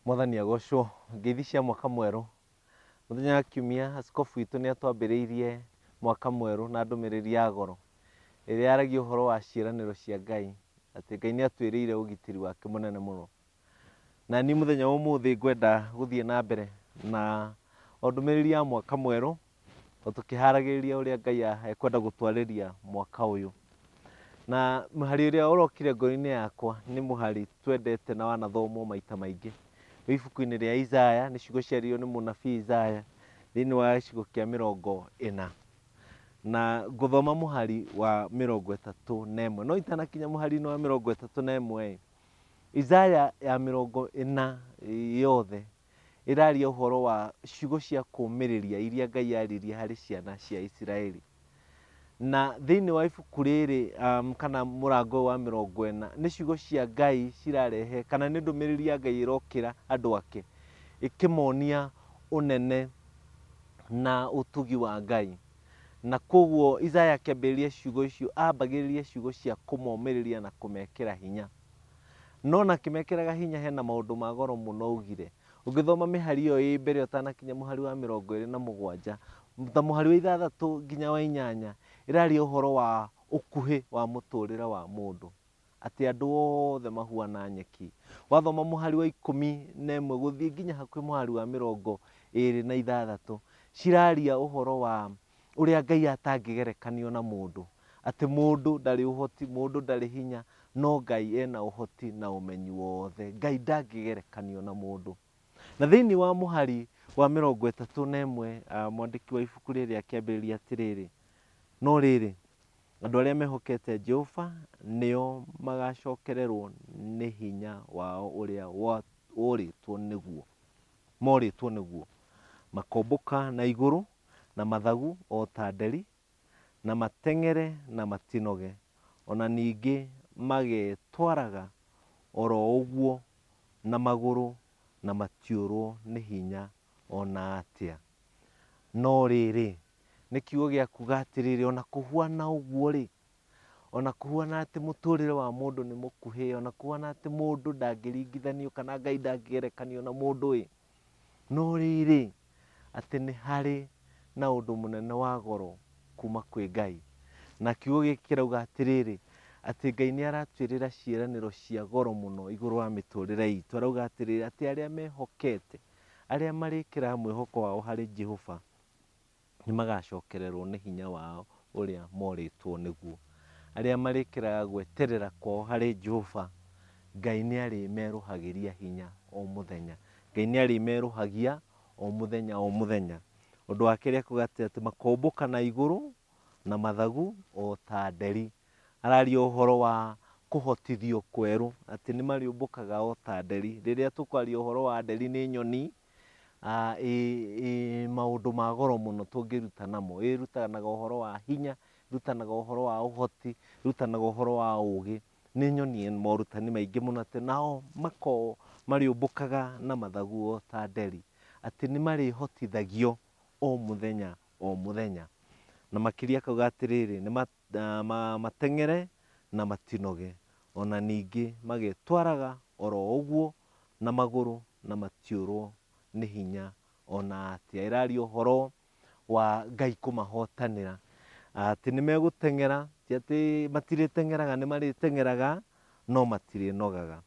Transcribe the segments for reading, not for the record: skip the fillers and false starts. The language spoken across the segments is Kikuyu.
Mwathani agocwo. Ngeithi cia mwaka mwerũ. Mũthenya wa kiumia askobu witũ nĩ atwambĩrĩirie mwaka mwerũ na ndũmĩrĩri ya goro ĩrĩa yaragia ũhoro wa ciĩranĩro cia Ngai, atĩ Ngai nĩ atwĩrĩire ũgitĩri wake mũnene mũno. Na niĩ mũthenya wa ũmũthĩ ngwenda gũthiĩ na mbere na o ndũmĩrĩri ya mwaka mwerũ o tũkĩharagĩrĩria ũrĩa Ngai ekwenda gũtwarĩria mwaka ũyũ. Na mũhari ũrĩa ũrokire ngoro-inĩ yakwa nĩ mũhari twendete na wanathomwo maita maingĩ. Wĩ ibuku-inĩ rĩa Isaya, nĩ ciugo ciaririo nĩ mũnabii Isaya thĩinĩ wa gĩcigo kĩa 40. Na ngũthoma mũhari wa 31. No itanakinya mũhari-inĩ wa 31 ĩ, Isaya ya 40 yothe ĩraria ũhoro wa ciugo cia kũũmĩrĩria iria Ngai aaririe harĩ ciana cia Isiraeli. Na thĩinĩ wa ibuku rĩrĩ kana mũrango ũyũ wa 40, nĩ ciugo cia Ngai cirarehe kana nĩ ndũmĩrĩri ya Ngai ĩrokĩra andũ ake, ĩkĩmonia ũnene na ũtugi wa Ngai. Na kwoguo Isaya akĩambĩrĩria ciugo icio, ambagĩrĩria ciugo cia kũmomĩrĩria na kũmekĩra hinya. No ona akĩmekĩraga hinya hena maũndũ ma goro mũno augire. Ũngĩthoma mĩhari ĩyo ĩ mbere ũtanakinya mũhari wa 27, ta mũhari wa 6 nginya wa 8, ĩraria ũhoro wa ũkuhĩ wa mũtũrĩre wa mũndũ, atĩ andũ othe mahuana nyeki. Wathoma mũhari wa 11 gũthiĩ nginya hakuhĩ mũhari wa 26, ciraria ũhoro wa ũrĩa Ngai atangĩgerekanio na mũndũ, atĩ mũndũ ndarĩ ũhoti, mũndũ ndarĩ hinya, no Ngai ena ũhoti na ũmenyi wothe. Ngai ndangĩgerekanio na mũndũ. Na thĩinĩ wa mũhari wa 31, mwandĩki wa ibuku rĩrĩ akĩambĩrĩria atĩrĩrĩ, no rĩrĩ, andũ arĩa mehokete Jehova nĩo magacokererwo nĩ hinya wao ũrĩa worĩtwo nĩguo, morĩtwo nĩguo. Makombũka na igũrũ na mathagu o ta nderi, na mateng'ere na matinoge, o na ningĩ magetwaraga o ro ũguo na magũrũ na matiũrwo nĩ hinya o na atĩa. No rĩrĩ, nĩ kiugo gĩa kuuga atĩrĩrĩ, o na kũhuana ũguo-rĩ, o na kũhuana atĩ mũtũrĩre wa mũndũ nĩ mũkuhĩ, o na kũhuana atĩ mũndũ ndangĩringithanio kana Ngai ndangĩgerekanio na mũndũ-ĩ, no rĩrĩ, atĩ nĩ harĩ na ũndũ mũnene wa goro kuma kwĩ Ngai. Na kiugo gĩkĩ kĩrauga atĩrĩrĩ, atĩ Ngai nĩ aratwĩrĩra ciĩranĩro cia goro mũno igũrũ wa mĩtũrĩre itũ. Arauga atĩrĩrĩ, atĩ arĩa mehokete, arĩa marĩkĩraga mwĩhoko wao harĩ Jehova, nĩ magacokererwo nĩ hinya wao ũrĩa morĩtwo nĩguo. Arĩa marĩkĩraga gweterera kwao harĩ Jehova, Ngai nĩ arĩmerũhagĩria hinya o mũthenya. Ngai nĩ arĩmerũhagia o mũthenya o mũthenya. Ũndũ wa kerĩ akuga atĩ makombũka na igũrũ na mathagu o ta nderi. Araria ũhoro wa kũhotithio kwerũ, atĩ nĩ marĩũmbũkaga o ta nderi. Rĩrĩa tũkwaria ũhoro wa nderi nĩ nyoni ĩ maũndũ ma goro mũno tũngĩruta namo. Ĩrutanaga ũhoro wa hinya, ĩrutanaga ũhoro wa ũhoti, ĩrutanaga ũhoro wa ũgĩ. Nĩ nyoni ĩ morutani maingĩ mũno atĩ nao marĩũmbũkaga na mathagu o ta nderi. Atĩ nĩ marĩhotithagio o mũthenya o mũthenya. Na makĩria akauga atĩrĩrĩ, nĩ mateng'ere na matinoge, o na ningĩ magetwaraga o ro ũguo na magũrũ na matiũrwo nĩ hinya o na atĩa. Ĩraria ũhoro wa Ngai kũmahotanĩra, atĩ nĩ megũteng'era, ti atĩ matirĩteng'eraga, nĩ marĩteng'eraga no matirĩnogaga.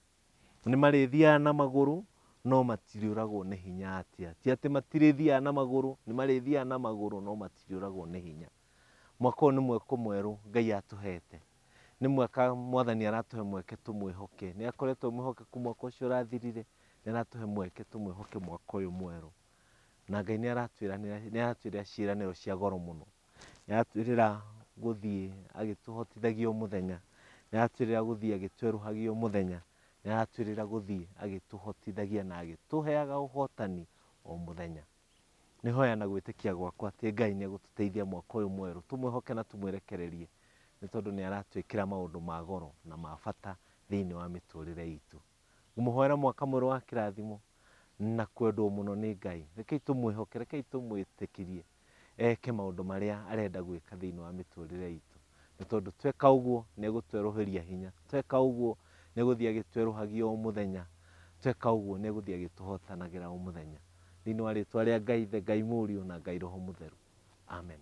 Nĩ marĩthiaga na magũrũ no matirĩũragwo nĩ hinya atĩa. Ti atĩ matirĩthiaga na magũrũ, nĩ marĩthiaga na magũrũ no matirĩũragwo nĩ hinya. Mwaka ũyũ nĩ mwaka mwerũ Ngai atũhete. Nĩ mwaka Mwathani aratũhe mweke tũmwĩhoke. Nĩ akoretwo e mwĩhokeku mwaka ũcio ũrathirire, nĩ aratũhe mweke tũmwĩhoke mwaka ũyũ mwerũ. Na Ngai nĩ aratwĩra, nĩ aratwĩrĩra ciĩranĩro cia goro mũno. Nĩ aratwĩrĩra gũthiĩ agĩtũhotithagia o mũthenya, nĩ aratwĩrĩra gũthiĩ agĩtwerũhagia o mũthenya, nĩ aratwĩrĩra gũthiĩ agĩtũhotithagia na agĩtũheaga ũhotani o mũthenya. Nĩ hoya na gwĩtĩkia gwakwa atĩ Ngai nĩ egũtũteithia mwaka ũyũ mwerũ, tũmwĩhoke na tũmwĩrekererie, nĩ tondũ nĩ aratwĩkĩra maũndũ ma goro na ma bata thĩinĩ wa mĩtũrĩre itũ. Ngũmũhoera mwaka mwerũ wa kĩrathimo na kwendwo mũno nĩ Ngai. Rekei tũmwĩhoke, rekei tũmwĩtĩkĩrie eke maũndũ marĩa arenda gwĩka thĩinĩ wa mĩtũrĩre itũ. Nĩ tondũ tweka ũguo nĩ egũtwerũhĩria hinya, tweka ũguo nĩ egũthiĩ agĩtwerũhagia o mũthenya, Tweka ũguo nĩ egũthiĩ agĩtũhotanagĩra o mũthenya. Thĩinĩ wa rĩtwa rĩa Ngai Ithe, Ngai Mũriũ na Ngai Roho Mũtheru. Amen.